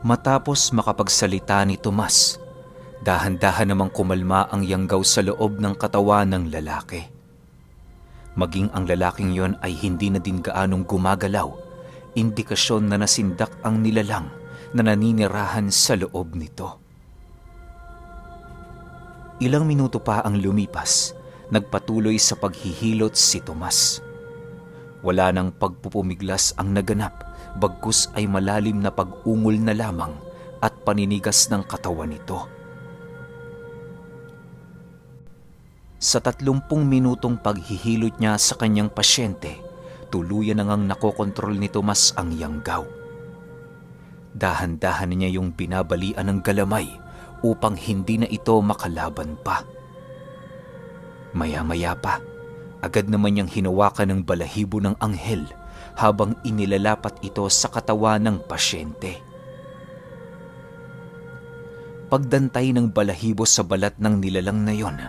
Matapos makapagsalita ni Tomas, dahan-dahan namang kumalma ang yanggaw sa loob ng katawan ng lalaki. Maging ang lalaking yon ay hindi na din gaanong gumagalaw, indikasyon na nasindak ang nilalang na naninirahan sa loob nito. Ilang minuto pa ang lumipas, nagpatuloy sa paghihilot si Tomas. Wala nang pagpupumiglas ang naganap, bagkus ay malalim na pag-ungol na lamang at paninigas ng katawan nito. Sa 30 minutong paghihilot niya sa kanyang pasyente, tuluyan na ngang nakokontrol ni Tomas ang yanggaw. Dahan-dahan niya yung binabalian ng galamay upang hindi na ito makalaban pa. Maya-maya pa, agad naman niyang hinawakan ng balahibo ng anghel habang inilalapat ito sa katawan ng pasyente. Pagdantay ng balahibo sa balat ng nilalang na yon,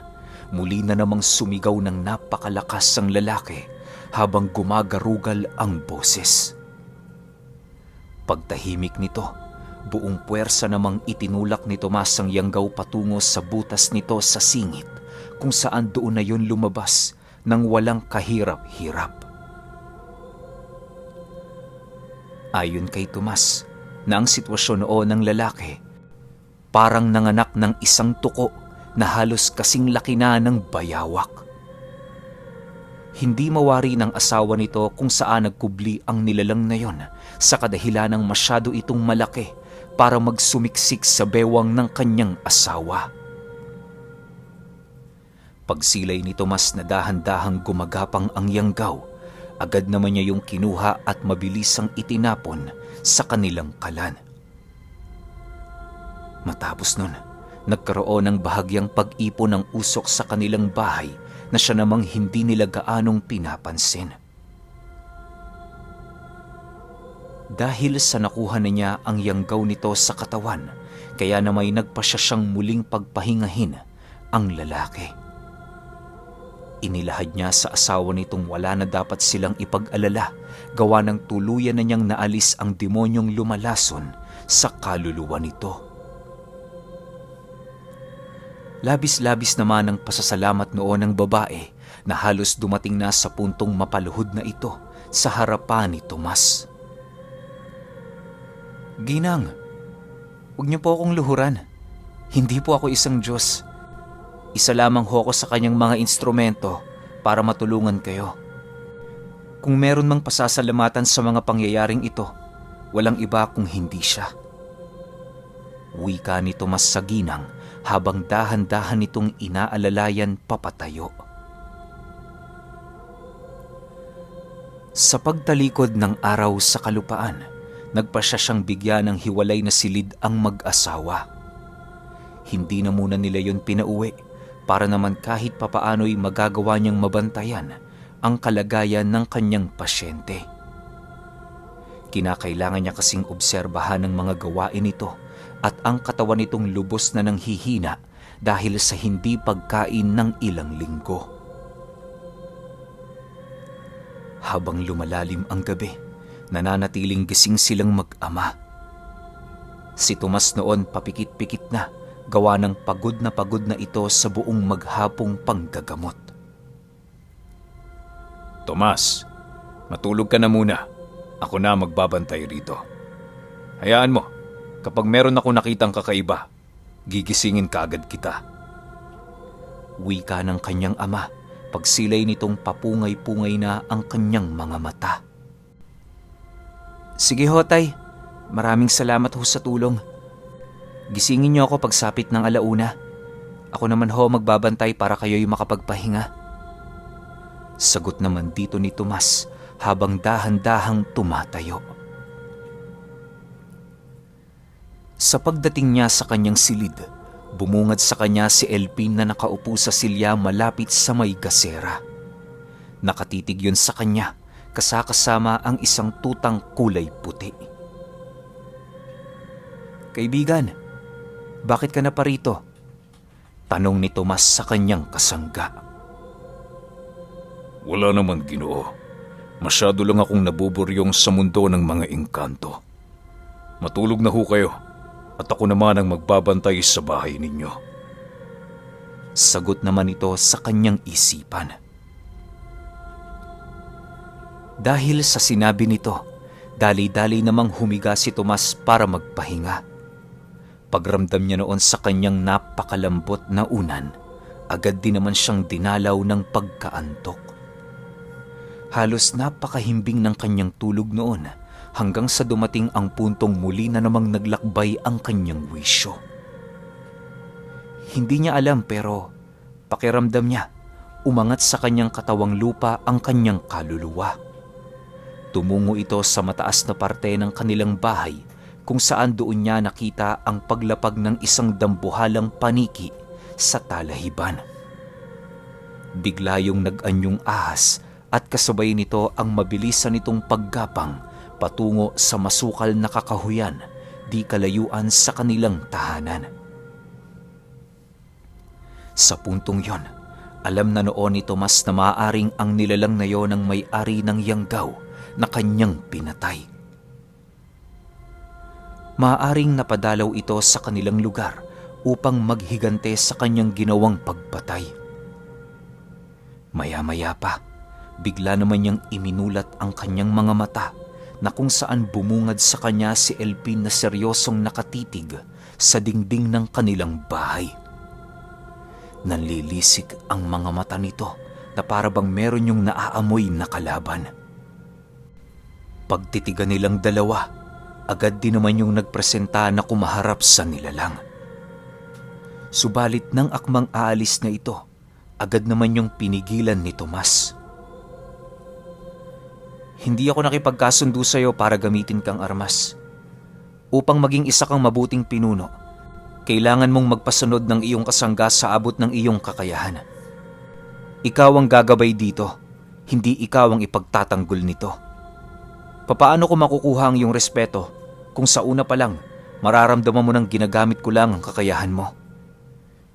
muli na namang sumigaw ng napakalakas ang lalaki habang gumagarugal ang boses. Pagtahimik nito, buong puwersa namang itinulak ni Tomas ang yanggaw patungo sa butas nito sa singit, kung saan doon na yon lumabas nang walang kahirap-hirap. Ayon kay Tomas, na ang sitwasyon noon ng lalaki parang nanganak ng isang tuko na halos kasing laki na ng bayawak. Hindi mawari ng asawa nito kung saan nagkubli ang nilalang na yon sa kadahilanang masyado itong malaki para magsumiksik sa bewang ng kanyang asawa. Pagsilay ni Tomas na dahan-dahang gumagapang ang yanggaw, agad naman niya yung kinuha at mabilisang itinapon sa kanilang kalan. Matapos nun, nagkaroon ng bahagyang pag-ipon ng usok sa kanilang bahay na siya namang hindi nila gaanong pinapansin. Dahil sa nakuha na niya ang yanggaw nito sa katawan, kaya na may nagpasya siyang muling pagpahingahin ang lalaki. Inilahad niya sa asawa nitong wala na dapat silang ipag-alala, gawa ng tuluyan na niyang naalis ang demonyong lumalason sa kaluluwa nito. Labis-labis naman ang pasasalamat noon ng babae na halos dumating na sa puntong mapaluhod na ito sa harapan ni Tomas. "Ginang, huwag niyo po akong luhuran. Hindi po ako isang Diyos. Isa lamang ho ako sa kanyang mga instrumento para matulungan kayo. Kung meron mang pasasalamatan sa mga pangyayaring ito, walang iba kung hindi siya." Wika ni Tomas sa ginang habang dahan-dahan nitong inaalalayan papatayo. Sa pagtalikod ng araw sa kalupaan, nagpasya siyang bigyan ng hiwalay na silid ang mag-asawa. Hindi na muna nila yon pinauwi para naman kahit papaano'y magagawa niyang mabantayan ang kalagayan ng kanyang pasyente. Kinakailangan niya kasing obserbahan ng mga gawain nito at ang katawan nitong lubos na nanghihina dahil sa hindi pagkain ng ilang linggo. Habang lumalalim ang gabi, nananatiling gising silang mag-ama. Si Tomas noon papikit-pikit na, gawa ng pagod na ito sa buong maghapong panggagamot. "Tomas, matulog ka na muna. Ako na magbabantay rito. Hayaan mo, kapag meron ako nakitang kakaiba, gigisingin kaagad kita." Wika ng kanyang ama, pagsilay nitong papungay-pungay na ang kanyang mga mata. "Sige ho, tay. Maraming salamat ho sa tulong. Gisingin niyo ako pagsapit ng alauna. Ako naman ho magbabantay para kayo'y makapagpahinga." Sagot naman dito ni Tomas habang dahan-dahang tumatayo. Sa pagdating niya sa kanyang silid, bumungad sa kanya si Elpin na nakaupo sa silya malapit sa may gasera. Nakatitig yun sa kanya, kasama ang isang tutang kulay puti. "Kaibigan, bakit ka na parito?" tanong ni Tomas sa kanyang kasangga. "Wala naman, Ginoo. Masyado lang akong nabuburyong sa mundo ng mga engkanto. Matulog na ho kayo. At ako naman ang magbabantay sa bahay ninyo. Sagot naman ito sa kanyang isipan. Dahil sa sinabi nito, dali-dali namang humiga si Tomas para magpahinga. Pagramdam niya noon sa kanyang napakalambot na unan, agad din naman siyang dinalaw ng pagkaantok. Halos napakahimbing ng kanyang tulog noon hanggang sa dumating ang puntong muli na namang naglakbay ang kanyang wisyo. Hindi niya alam pero pakiramdam niya, umangat sa kanyang katawang lupa ang kanyang kaluluwa. Tumungo ito sa mataas na parte ng kanilang bahay kung saan doon niya nakita ang paglapag ng isang dambuhalang paniki sa talahiban. Bigla yung nag-anyong ahas at kasabay nito ang mabilisan nitong paggapang patungo sa masukal na kakahuyan di kalayuan sa kanilang tahanan. Sa puntong yon, alam na noon ni Tomas na maaaring ang nilalang na yon ang may-ari ng yanggaw na kanyang pinatay. Maaaring napadalaw ito sa kanilang lugar upang maghigante sa kanyang ginawang pagpatay. Maya-maya pa, bigla naman niyang iminulat ang kanyang mga mata na kung saan bumungad sa kanya si Elpin na seryosong nakatitig sa dingding ng kanilang bahay. Nanlilisik ang mga mata nito na para bang meron yung naaamoy na kalaban. Pagtitigan nilang dalawa, agad din naman yung nagpresenta na kumaharap sa nilalang. Subalit nang akmang aalis na ito, agad naman yung pinigilan ni Tomas. Hindi ako nakipagkasundo sa iyo para gamitin kang armas. Upang maging isa kang mabuting pinuno, kailangan mong magpasunod ng iyong kasangga sa abot ng iyong kakayahan. Ikaw ang gagabay dito, hindi ikaw ang ipagtatanggol nito. Papaano ko makukuha ang iyong respeto kung sa una pa lang mararamdaman mo nang ginagamit ko lang ang kakayahan mo?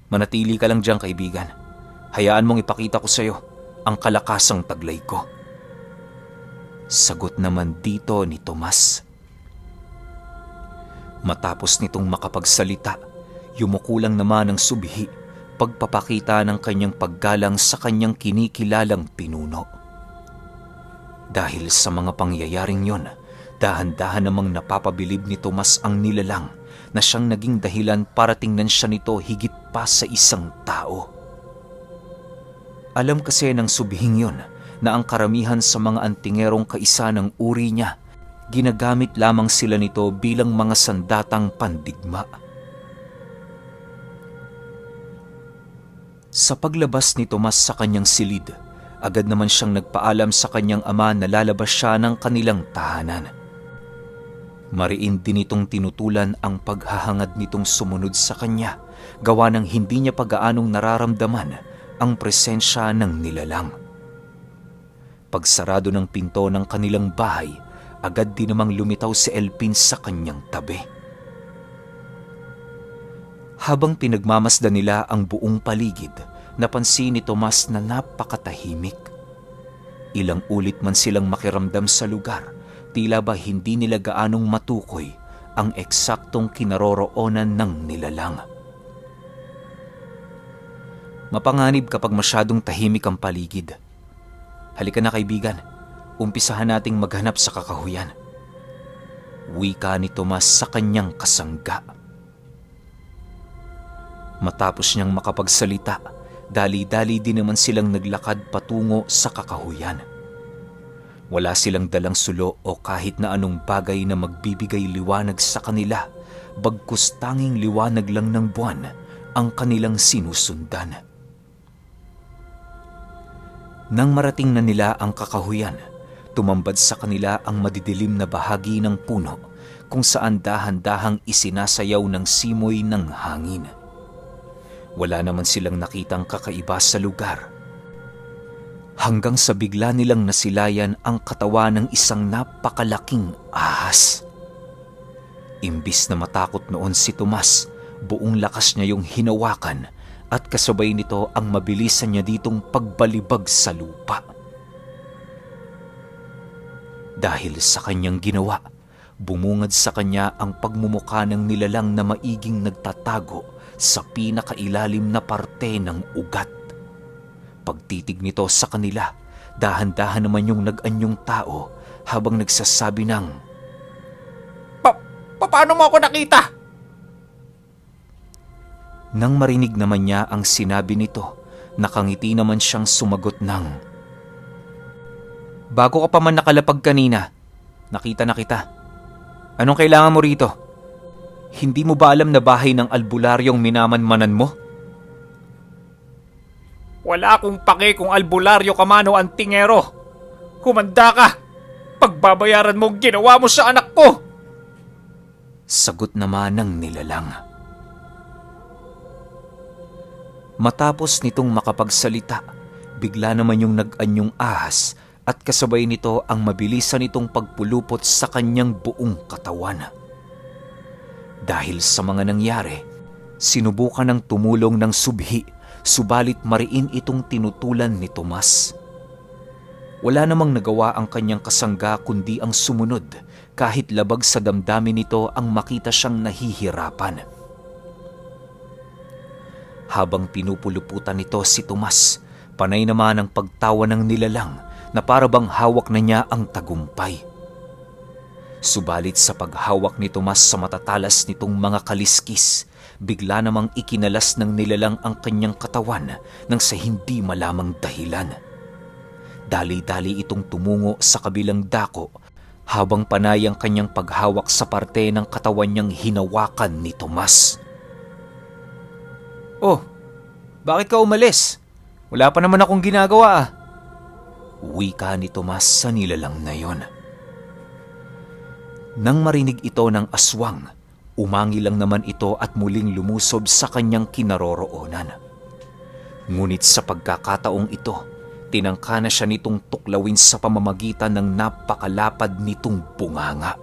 Manatili ka lang dyan, kaibigan. Hayaan mong ipakita ko sa iyo ang kalakasang taglay ko. Sagot naman dito ni Tomas. Matapos nitong makapagsalita, yumukulang naman ang subhi, pagpapakita ng kanyang paggalang sa kanyang kinikilalang pinuno. Dahil sa mga pangyayaring yon, dahan-dahan namang napapabilib ni Tomas ang nilalang na siyang naging dahilan para tingnan siya nito higit pa sa isang tao. Alam kasi ng subhing yon na ang karamihan sa mga antingerong kaisa ng uri niya, ginagamit lamang sila nito bilang mga sandatang pandigma. Sa paglabas ni Tomas sa kanyang silid, agad naman siyang nagpaalam sa kanyang ama na lalabas siya ng kanilang tahanan. Mariin din itong tinutulan ang paghahangad nitong sumunod sa kanya, gawa ng hindi niya pagaanong nararamdaman ang presensya ng nilalang. Pagsarado ng pinto ng kanilang bahay, agad din namang lumitaw si Elpin sa kanyang tabi. Habang pinagmamasdan nila ang buong paligid, napansin ni Tomas na napakatahimik. Ilang ulit man silang makiramdam sa lugar, tila ba hindi nila gaanong matukoy ang eksaktong kinaroroonan ng nilalang. Mapanganib kapag masyadong tahimik ang paligid. Halika na, kaibigan, umpisahan nating maghanap sa kakahuyan. Wika ni Tomas sa kanyang kasangga. Matapos niyang makapagsalita, dali-dali din naman silang naglakad patungo sa kakahuyan. Wala silang dalang sulo o kahit na anong bagay na magbibigay liwanag sa kanila, bagkus tanging liwanag lang ng buwan ang kanilang sinusundan. Nang marating na nila ang kakahuyan, tumambad sa kanila ang madidilim na bahagi ng puno kung saan dahan-dahang isinasayaw ng simoy ng hangin. Wala naman silang nakitang kakaiba sa lugar. Hanggang sa bigla nilang nasilayan ang katawan ng isang napakalaking ahas. Imbis na matakot noon si Tomas, buong lakas niya yung hinawakan at kasabay nito ang mabilisan niya ditong pagbalibag sa lupa. Dahil sa kanyang ginawa, Bumungad sa kanya ang pagmumukha ng nilalang na maiging nagtatago sa pinakailalim na parte ng ugat. Pagtitig nito sa kanila, dahan-dahan naman yung nag-anyong tao habang nagsasabi ng, Paano mo ako nakita? Nang marinig naman niya ang sinabi nito, nakangiti naman siyang sumagot ng, Bago ka pa man nakalapag kanina, nakita na kita. Anong kailangan mo rito? Hindi mo ba alam na bahay ng albularyong minamanmanan mo? Wala akong pake kung albularyo ka man o antingero. Humanda ka! Pagbabayaran mo ang ginawa mo sa anak ko! Sagot naman ng nilalang. Matapos nitong makapagsalita, bigla naman yung nag-anyong ahas at kasabay nito ang mabilisan nitong pagpulupot sa kanyang buong katawan. Dahil sa mga nangyari, sinubukan ng tumulong ng subhi, subalit mariin itong tinutulan ni Tomas. Wala namang nagawa ang kanyang kasangga kundi ang sumunod, kahit labag sa damdamin nito ang makita siyang nahihirapan. Habang pinupuluputan nito si Tomas, panay naman ang pagtawa ng nilalang na parabang hawak na niya ang tagumpay. Subalit sa paghawak ni Tomas sa matatalas nitong mga kaliskis, bigla namang ikinalas ng nilalang ang kanyang katawan nang sa hindi malamang dahilan. Dali-dali itong tumungo sa kabilang dako habang panay ang kanyang paghawak sa parte ng katawan niyang hinawakan ni Tomas. Oh, bakit ka umalis? Wala pa naman akong ginagawa ah. Wika ni Tomas sa nilalang na yon. Nang marinig ito ng aswang, umangi lang naman ito at muling lumusob sa kanyang kinaroroonan. Ngunit sa pagkakataong ito, tinangka na siya nitong tuklawin sa pamamagitan ng napakalapad nitong bunganga.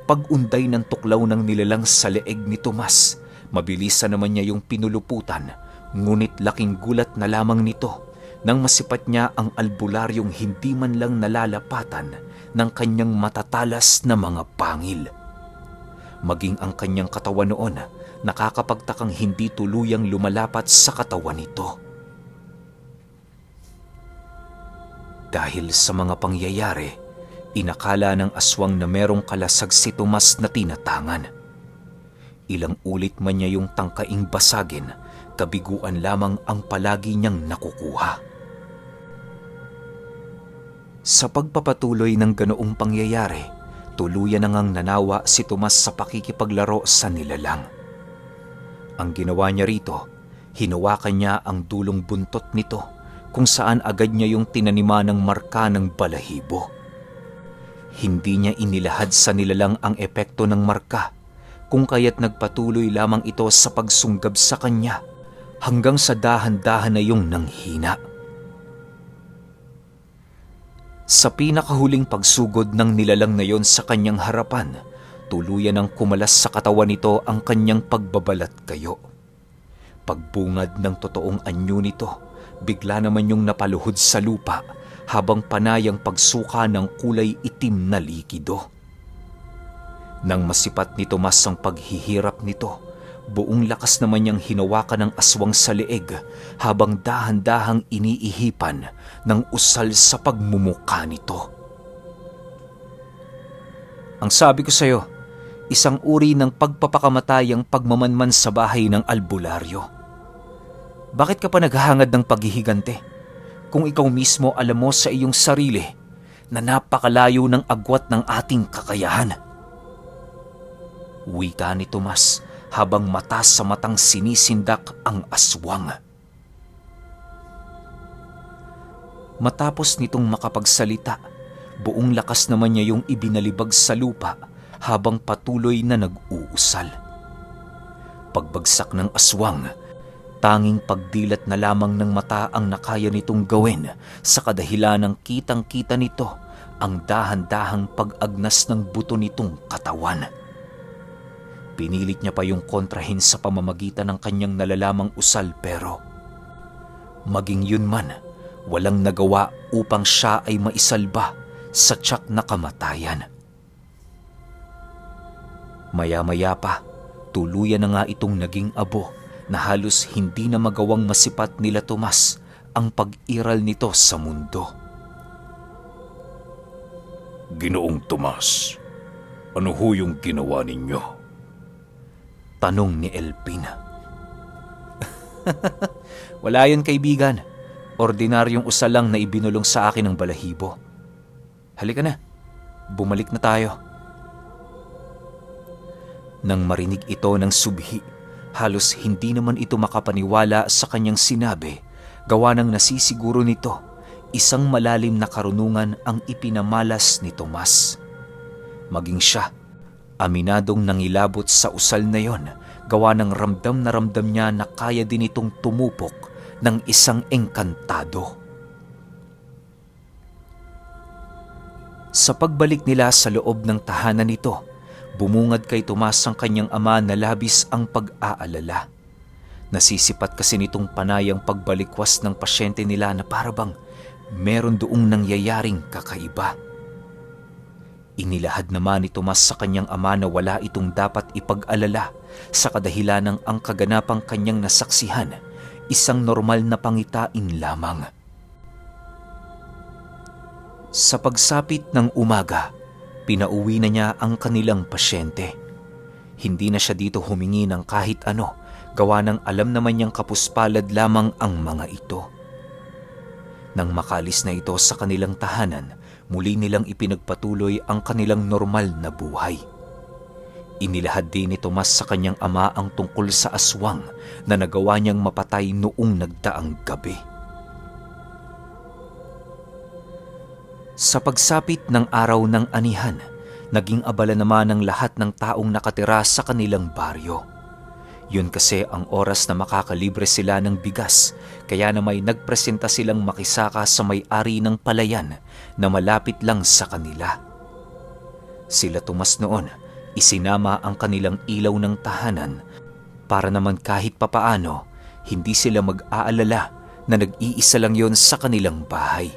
Pag-unday ng tuklaw ng nilalang sa leeg ni Tomas, mabilisan naman niya yung pinuluputan, ngunit laking gulat na lamang nito nang masipat niya ang albularyong hindi man lang nalalapatan ng kanyang matatalas na mga pangil. Maging ang kanyang katawan noon, nakakapagtakang hindi tuluyang lumalapat sa katawan nito. Dahil sa mga pangyayari, inakala ng aswang na merong kalasag si Tomas na tinatangan. Ilang ulit man niya yung tangkaing basagin, kabiguan lamang ang palagi niyang nakukuha. Sa pagpapatuloy ng ganoong pangyayari, tuluyan na ngang nanawa si Tomas sa pakikipaglaro sa nilalang. Ang ginawa niya rito, hinawakan niya ang dulong buntot nito kung saan agad niya yung tinanima ng marka ng balahibo. Hindi niya inilahad sa nilalang ang epekto ng marka, kung kaya't nagpatuloy lamang ito sa pagsunggab sa kanya hanggang sa dahan-dahan na yung nanghina. Sa pinakahuling pagsugod ng nilalang na yon sa kanyang harapan, tuluyan ng kumalas sa katawan nito ang kanyang pagbabalat kayo. Pagbungad ng totoong anyo nito, bigla naman yung napaluhod sa lupa habang panay ang pagsuka ng kulay itim na likido. Nang masipat ni Tomas ang paghihirap nito, buong lakas naman niyang hinawakan ng aswang sa leeg habang dahan-dahang iniihipan ng usal sa pagmumuka nito. Ang sabi ko sa'yo, isang uri ng pagpapakamatay ang pagmamanman sa bahay ng albularyo. Bakit ka pa naghahangad ng paghihigante kung ikaw mismo alam mo sa iyong sarili na napakalayo ng agwat ng ating kakayahan? Wika ni Tomas habang mata sa matang sinisindak ang aswang. Matapos nitong makapagsalita, buong lakas naman niya yung ibinalibag sa lupa habang patuloy na nag-uusal. Pagbagsak ng aswang, tanging pagdilat na lamang ng mata ang nakaya nitong gawin sa kadahilan ng kitang-kita nito ang dahan-dahang pag-agnas ng buto nitong katawan. Pinilit niya pa yung kontrahin sa pamamagitan ng kanyang nalalamang usal pero maging yun man, walang nagawa upang siya ay maisalba sa tiyak na kamatayan. Maya-maya pa, tuluyan na nga itong naging abo na halos hindi na magawang masipat nila Tomas ang pag-iral nito sa mundo. Ginoong Tomas, ano ho yung ginawa ninyo? Tanong ni Elpin. Wala yun, kaibigan. Ordinaryong usal lang na ibinulong sa akin ng balahibo. Halika na, bumalik na tayo. Nang marinig ito ng subhi, halos hindi naman ito makapaniwala sa kanyang sinabi, gawa ng nasisiguro nito, isang malalim na karunungan ang ipinamalas ni Tomas. Maging siya, aminadong nangilabot sa usal na yon, gawa ng ramdam na ramdam niya na kaya din itong tumupok ng isang engkantado. Sa pagbalik nila sa loob ng tahanan nito, bumungad kay Tomas ang kanyang ama na labis ang pag-aalala. Nasisipat kasi nitong panayang pagbalikwas ng pasyente nila na parabang meron doong nangyayaring kakaiba. Inilahad naman ni Tomas sa kanyang ama na wala itong dapat ipag-alala sa kadahilan ng ang kaganapang kanyang nasaksihan, isang normal na pangitain lamang. Sa pagsapit ng umaga, pinauwi na niya ang kanilang pasyente. Hindi na siya dito humingi ng kahit ano, gawa ng alam naman niyang kapuspalad lamang ang mga ito. Nang makalis na ito sa kanilang tahanan, muli nilang ipinagpatuloy ang kanilang normal na buhay. Inilahad din ni Tomas sa kanyang ama ang tungkol sa aswang na nagawa niyang mapatay noong nagdaang gabi. Sa pagsapit ng araw ng anihan, naging abala naman ang lahat ng taong nakatira sa kanilang baryo. Yun kasi ang oras na makakalibre sila ng bigas, kaya na may nagpresenta silang makisaka sa may-ari ng palayan na malapit lang sa kanila. Sila Tomas noon, isinama ang kanilang ilaw ng tahanan para naman kahit papaano, hindi sila mag-aalala na nag-iisa lang yon sa kanilang bahay.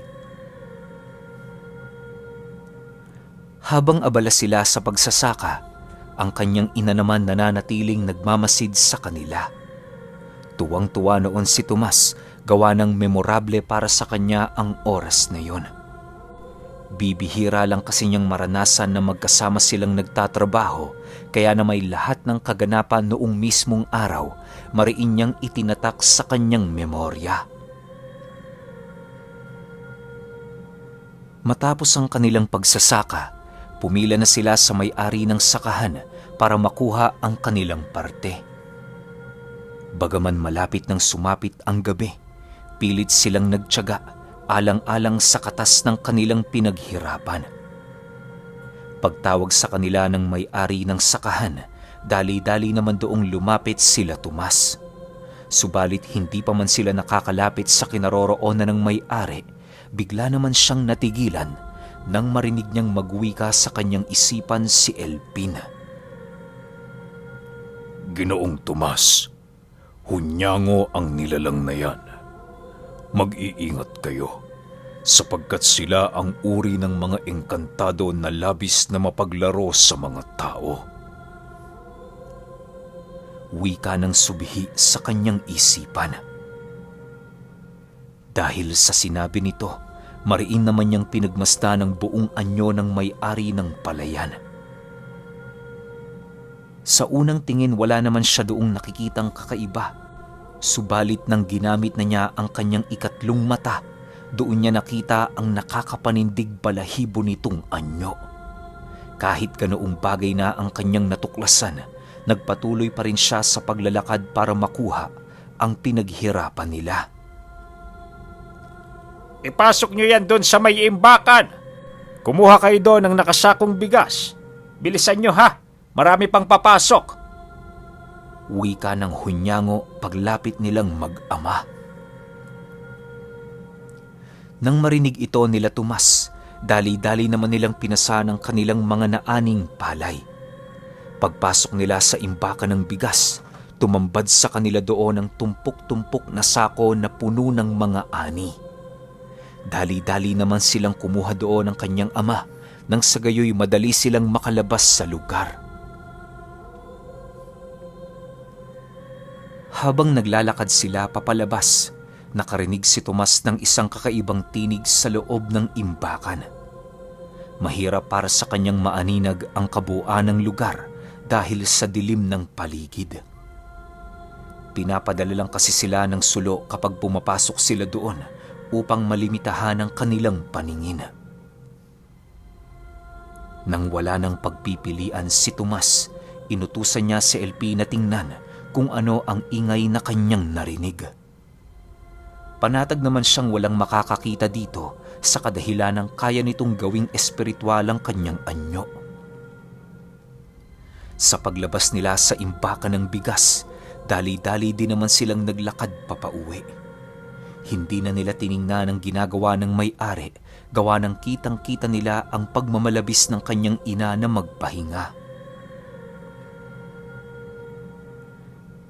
Habang abala sila sa pagsasaka, ang kanyang ina naman nananatiling nagmamasid sa kanila. Tuwang-tuwa noon si Tomas, gawa ng memorable para sa kanya ang oras na yon. Bibihira lang kasi niyang maranasan na magkasama silang nagtatrabaho, kaya na may lahat ng kaganapan noong mismong araw, mariin niyang itinatak sa kanyang memorya. Matapos ang kanilang pagsasaka, pumila na sila sa may-ari ng sakahan para makuha ang kanilang parte. Bagaman malapit nang sumapit ang gabi, pilit silang nagtiyaga alang-alang sa katas ng kanilang pinaghirapan. Pagtawag sa kanila ng may-ari ng sakahan, dali-dali naman doong lumapit sila Tomas. Subalit hindi pa man sila nakakalapit sa kinaroroonan ng may-ari, bigla naman siyang natigilan nang marinig niyang magwika sa kanyang isipan si Elpin. Ginoong Tomas, hunyango ang nilalang na yan. Mag-iingat kayo, sapagkat sila ang uri ng mga engkantado na labis na mapaglaro sa mga tao. Wika ng subhi sa kanyang isipan. Dahil sa sinabi nito, mariin naman niyang pinagmasdan ng buong anyo ng may-ari ng palayan. Sa unang tingin wala naman siya doong nakikitang kakaiba. Subalit nang ginamit na niya ang kanyang ikatlong mata, doon niya nakita ang nakakapanindig balahibo nitong anyo. Kahit ganoong bagay na ang kanyang natuklasan, nagpatuloy pa rin siya sa paglalakad para makuha ang pinaghirapan nila. Ipasok nyo yan doon sa may imbakan. Kumuha kayo doon ng nakasakong bigas. Bilisan nyo ha, marami pang papasok. Wika ng hunyango paglapit nilang mag-ama. Nang marinig ito nila Tomas, dali-dali naman nilang pinasa ng kanilang mga naaning palay. Pagpasok nila sa imbakan ng bigas, tumambad sa kanila doon ang tumpok-tumpok na sako na puno ng mga ani. Dali-dali naman silang kumuha doon ng kanyang ama nang sa gayoy madali silang makalabas sa lugar. Habang naglalakad sila papalabas, nakarinig si Tomas ng isang kakaibang tinig sa loob ng imbakan. Mahirap para sa kanyang maaninag ang kabuuan ng lugar dahil sa dilim ng paligid. Pinapadala lang kasi sila ng sulo kapag pumapasok sila doon upang malimitahan ang kanilang paningin. Nang wala ng pagpipilian si Tomas, inutusan niya si LP na tingnan kung ano ang ingay na kanyang narinig. Panatag naman siyang walang makakakita dito sa kadahilanang kaya nitong gawing espiritual ang kanyang anyo. Sa paglabas nila sa imbakan ng bigas, dali-dali din naman silang naglakad papauwi. Hindi na nila tiningnan ang ginagawa ng may-ari, gawa ng kitang-kita nila ang pagmamalabis ng kanyang ina na magpahinga.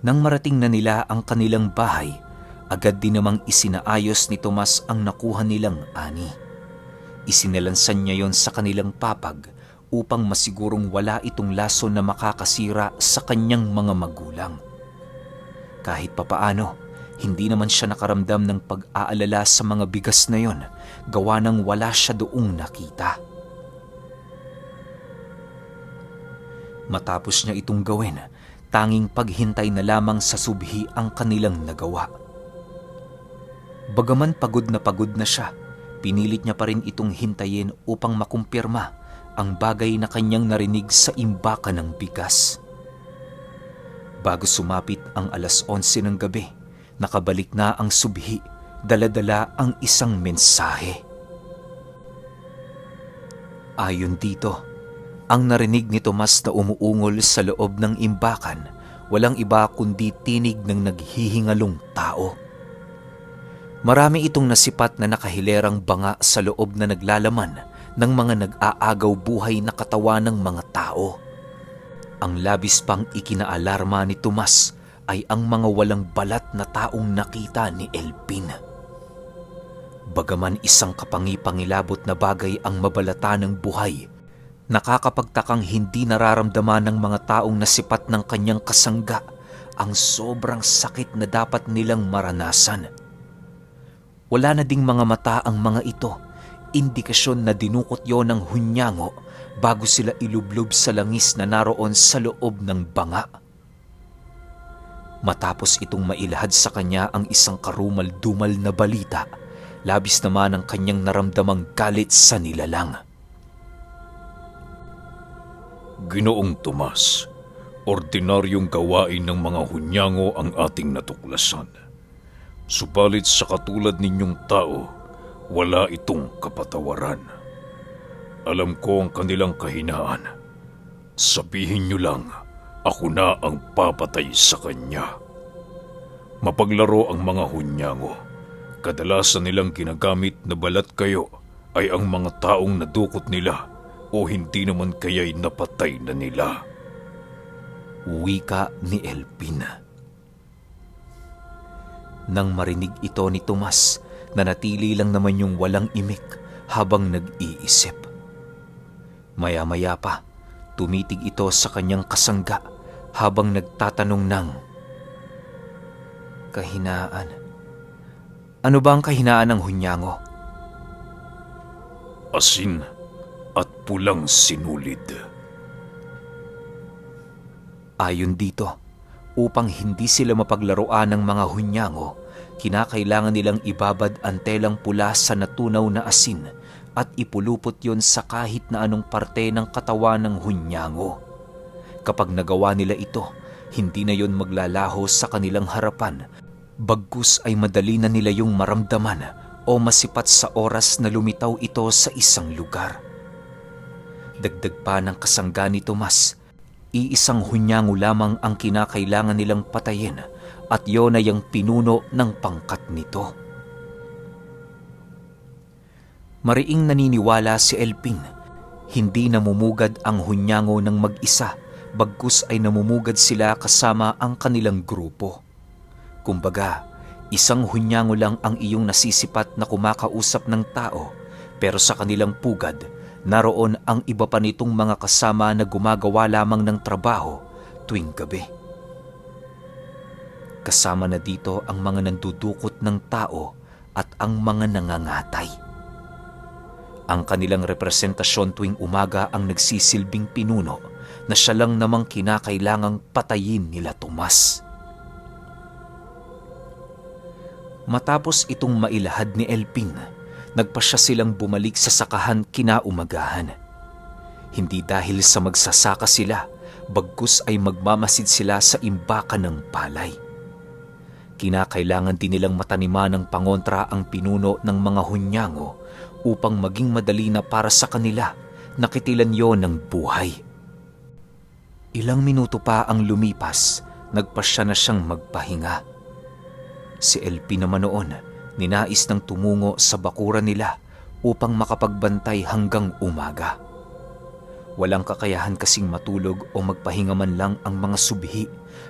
Nang marating na nila ang kanilang bahay, agad din namang isinaayos ni Tomas ang nakuha nilang ani. Isinalansan niya yon sa kanilang papag upang masigurong wala itong laso na makakasira sa kanyang mga magulang. Kahit papaano, hindi naman siya nakaramdam ng pag-aalala sa mga bigas na yon, gawa ng wala siya doong nakita. Matapos niya itong gawin, tanging paghintay na lamang sa subhi ang kanilang nagawa. Bagaman pagod na siya, pinilit niya pa rin itong hintayin upang makumpirma ang bagay na kanyang narinig sa imbakan ng bigas. Bago sumapit ang 11:11 ng gabi, nakabalik na ang subhi, dala-dala ang isang mensahe. Ayon dito, ang narinig ni Tomas na umuungol sa loob ng imbakan, walang iba kundi tinig ng naghihingalong tao. Marami itong nasipat na nakahilerang banga sa loob na naglalaman ng mga nag-aagaw buhay na katawan ng mga tao. Ang labis pang ikinaalarma ni Tomas ay ang mga walang balat na taong nakita ni Elpin. Bagaman isang kapangipangilabot na bagay ang mabalata ng buhay, nakakapagtakang hindi nararamdaman ng mga taong nasipat ng kanyang kasangga ang sobrang sakit na dapat nilang maranasan. Wala na ding mga mata ang mga ito, indikasyon na dinukot yon ng hunyango bago sila ilublob sa langis na naroon sa loob ng banga. Matapos itong mailahad sa kanya ang isang karumal-dumal na balita, labis naman ang kanyang naramdamang galit sa nilalang. Ginoong Tomas, ordinaryong gawain ng mga hunyango ang ating natuklasan. Subalit sa katulad ninyong tao, wala itong kapatawaran. Alam ko ang kanilang kahinaan. Sabihin niyo lang, ako na ang papatay sa kanya. Mapaglaro ang mga hunyango. Kadalasan nilang ginagamit na balat kayo ay ang mga taong nadukot nila o hindi naman kaya'y napatay na nila. Wika ni Elpin. Nang marinig ito ni Tomas, nanatili lang naman yung walang imik habang nag-iisip. Maya-maya pa, tumitig ito sa kanyang kasangga habang nagtatanong ng kahinaan. Ano ba ang kahinaan ng hunyango? Asin at pulang sinulid. Ayon dito, upang hindi sila mapaglaruan ng mga hunyango, kinakailangan nilang ibabad ang telang pula sa natunaw na asin at ipulupot yon sa kahit na anong parte ng katawan ng hunyango. Kapag nagawa nila ito, hindi na yon maglalaho sa kanilang harapan, bagkus ay madali na nila yung maramdaman o masipat sa oras na lumitaw ito sa isang lugar. Dagdag pa ng kasangga ni Tomas, iisang hunyango lamang ang kinakailangan nilang patayin at yon ay ang pinuno ng pangkat nito. Mariing naniniwala si Elpin, hindi namumugad ang hunyango ng mag-isa, bagkus ay namumugad sila kasama ang kanilang grupo. Kumbaga, isang hunyango lang ang iyong nasisipat na kumakausap ng tao, pero sa kanilang pugad, naroon ang iba pa nitong mga kasama na gumagawa lamang ng trabaho tuwing gabi. Kasama na dito ang mga nandudukot ng tao at ang mga nangangatay. Ang kanilang representasyon tuwing umaga ang nagsisilbing pinuno na siya lang namang kinakailangang patayin nila Tomas. Matapos itong mailahad ni Elpin, nagpasya silang bumalik sa sakahan kinaumagahan. Hindi dahil sa magsasaka sila, bagkus ay magmamasid sila sa imbakan ng palay. Kinakailangan din nilang mataniman ng pangontra ang pinuno ng mga Hunyango upang maging madali na para sa kanila nakitilan yon ng buhay. Ilang minuto pa ang lumipas, nagpasya na siyang magpahinga. Si Elpin naman noon, ninais ng tumungo sa bakuran nila upang makapagbantay hanggang umaga. Walang kakayahan kasing matulog o magpahinga man lang ang mga subhi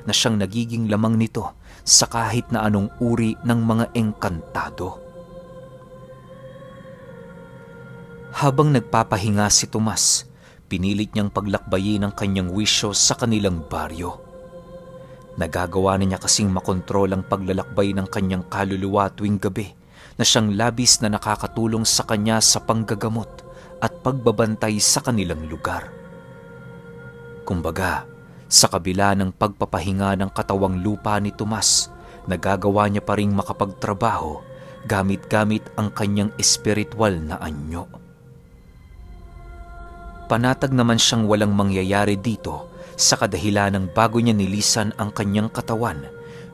na siyang nagiging lamang nito sa kahit na anong uri ng mga engkantado. Habang nagpapahinga si Tomas, pinilit niyang paglakbayin ang kanyang wisyo sa kanilang baryo. Nagagawa na niya kasing makontrol ang paglalakbay ng kanyang kaluluwa tuwing gabi na siyang labis na nakakatulong sa kanya sa panggagamot at pagbabantay sa kanilang lugar. Kumbaga, sa kabila ng pagpapahinga ng katawang lupa ni Tomas, nagagawa niya pa ring makapagtrabaho gamit-gamit ang kanyang espiritual na anyo. Panatag naman siyang walang mangyayari dito sa kadahilanang bago niya nilisan ang kanyang katawan,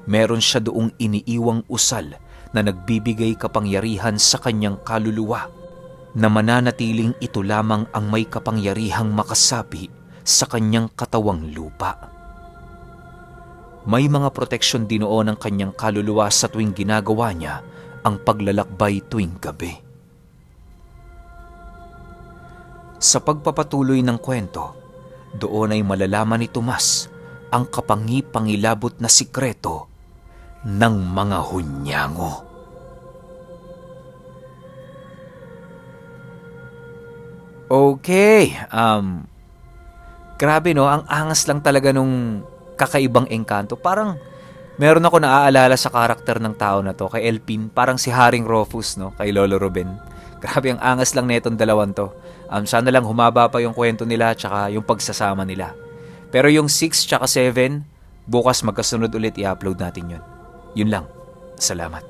meron siya doong iniiwang usal na nagbibigay kapangyarihan sa kanyang kaluluwa na mananatiling ito lamang ang may kapangyarihang makasapi sa kanyang katawang lupa. May mga proteksyon din noon ang kanyang kaluluwa sa tuwing ginagawa niya ang paglalakbay tuwing gabi. Sa pagpapatuloy ng kwento, doon ay malalaman ni Tomas ang kapangi-pangilabot na sikreto ng mga Hunyango. Okay, grabe no, ang angas lang talaga nung kakaibang engkanto. Parang meron ako naaalala sa karakter ng tao na to, kay Elpin, parang si Haring Rufus, no, kay Lolo Ruben. Grabe, ang angas lang netong dalawan to. Sana lang humaba pa yung kwento nila tsaka yung pagsasama nila. Pero yung 6 tsaka 7, bukas magkasunod ulit i-upload natin yun. Yun lang. Salamat.